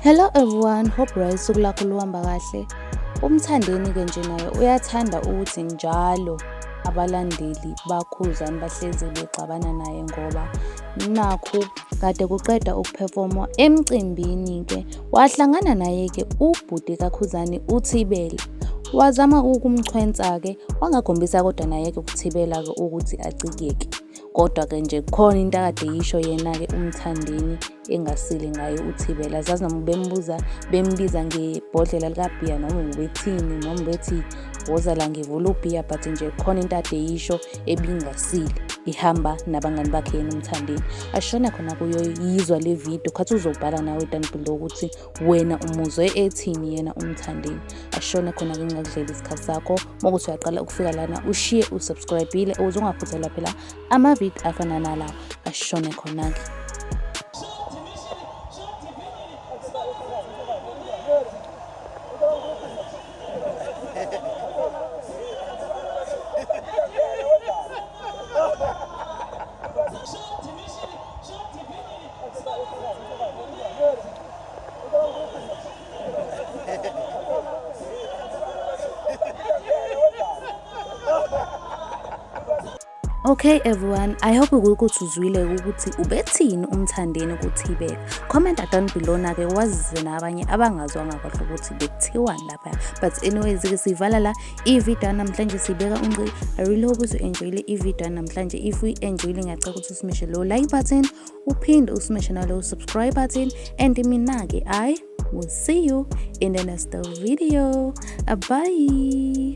Hello everyone, hope right usuku lakho luhamba kahle. UMthandeni-ke nje naye uyathanda ukuthi njalo abalandeli baKhuzani bahlezi bexabana naye ngoba nakhu kade kuqeda ukuphefomwa emcimbini-ke wahlangana naye-ke ubhuti kaKhuzani uThibela. Wazama ukumchwensa-ke wangakhombisa kodwa naye-ke ukuThibela-ke ukuthi acikeke. Kodwa-ke nje khona into akade eyisho yena-ke uMthandeni engasile ngaye uThibela. Azazi noma ubembuza bembiza ngebhodlela likabhiya noma ubethini noma ubethi woza la ngivula ubhiya but nje khona into ade eyisho ebingasile ihamba nabangani bakhe yena uMthandeni. Ashone khona kuyo yizwa le video khathi uzobhala nawe down below ukuthi wena umuzwe ethini yena uMthandeni. Ashone khona ke ngingakudlela isikhathi sakho uma kuthi uyaqala ukufika lana ushiye usubscribe-ile ukuze ungaphuthelwa phela amavidiyo afana nalawa. Ashone khona-ke. Okay everyone, I hope ukuthi uzwile ukuthi ubethini uMthandeni kuThibeka. Comment down below na-ke wazise nabanye abangazwanga kahle ukuthi bekuthiwani lapha. But anyways ke sivala la i-video namhlanje sibeka unqi. I really hope ukuthi u-enjoyile i-video namhlanje. If uyi-enjoyile ngiyacela ukuthi usimeshe lo like button, uphinde usimeshe nalo subscribe button and mina-ke I will see you in the next video. Bye.